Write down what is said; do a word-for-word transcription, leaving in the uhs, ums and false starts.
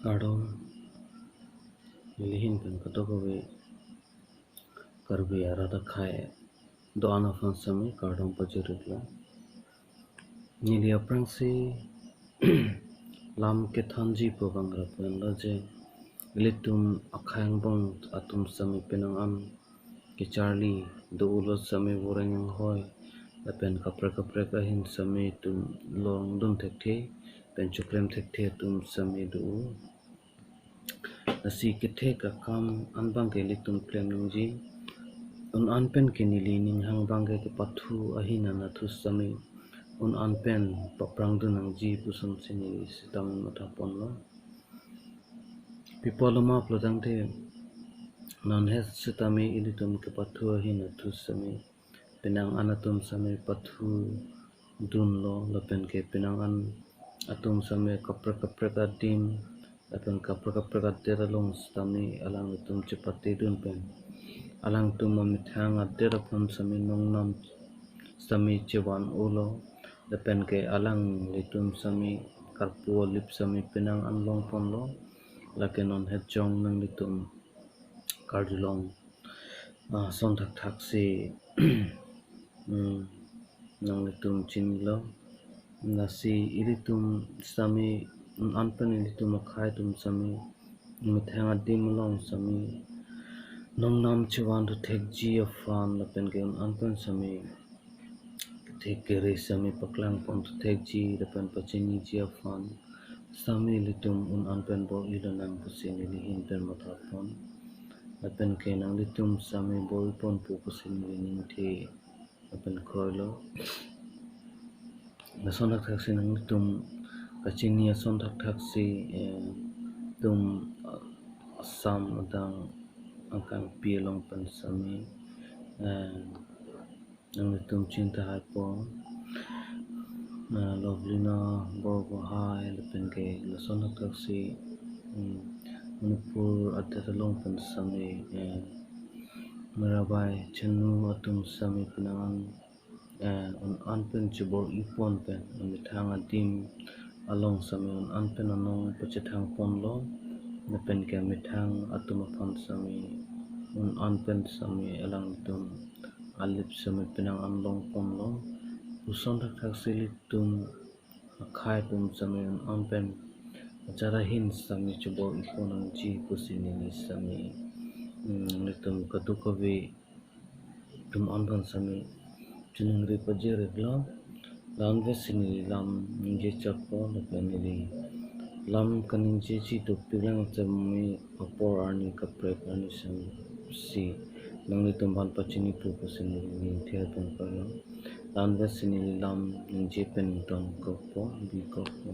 Kardom, nelihin pen kadokave Karbi arat akhei do-an aphan sitame kardom pajir-iklo. Neli aphrangsi lam kethanji pu abang ra pu-enlo je, ilitum akhei angbong atum sitame penang an kecharli do-olo, sitame voreng anghoi lapen kaprek kaprek ahin sitame itum longdun thekthe pen choklem thekthe atum sitame do. Lasi kethek akam an abangke ilitum klem nangji. Un an pen ke neli ning hang abangke kepathu ahin anatthu sitame un an pen paprangdun nangji puson si neli sitame mathaponlo. Pi apotlo ma pulotangte, nonhet sitame ilitum kepathu ahin anatthu sitame penang an atum sitame pathudunlo lapen ke penang an atum sitame kaprek kaprek adim lapen kaprek kaprek adet along sitame alanglitum chepatedun pen alangtum amethang adet aphan sitame nongnam sitame chevan-olo lapen ke alanglitum sitame karpu alip sitame penang an longponlo. Lake nonhet jong nanglitum karjulong ah, ason thakthak si, mm, nanglitum chinilo. Lasi ilitum sitame un an pen ilitum akhei atum sitame methang adim along sitame nongnam chevan thu thekji aphan lapen ke un an pen sitame kethek kere sitame paklangpon thu thekji lapen pachiniji aphan sitame ilitum un an pen bor-ilonang pusi nelihin pen mathapon. Lapen ke nanglitum sitame bor-iponpo pusi neli ningthe lapen kroilo. Lason thakthak si nanglitum kachini ason thakthak si, eh, itum, ah, Assam adang angkangpi along pen sitame, eh, nanglitum chinthahaipo, ah, Lovelina Borgohain lapen ke lason thakthak si, mm, Manipur adet along pen sitame, eh, Mirabai Chanu atum sitame penang an, eh, un an pen chebor-ipon pen amethang adim along sitame un an pen anong pachethangponlo lapen ke amethang atum aphan sitame un an pen sitame alangtum alip sitame penang an longponlo. Lason thakthak si ilitum akhei atum sitame un an pen achar ahin sitame chebor-ipon nangji pusi neli sitame, mm, ilitum kadokave atum an aphan sitame chiningri pajir-iklo. La-an vet si neli lam ningje chotpo lapen neli lam kaningjeji dopiklang sitame apor arni kaprek arni sitame si nanglitum aphan pachinipo pusi neli ningthe pen kroilo. La-an vet si neli lam ningje pen tongkokpo, bikokpo.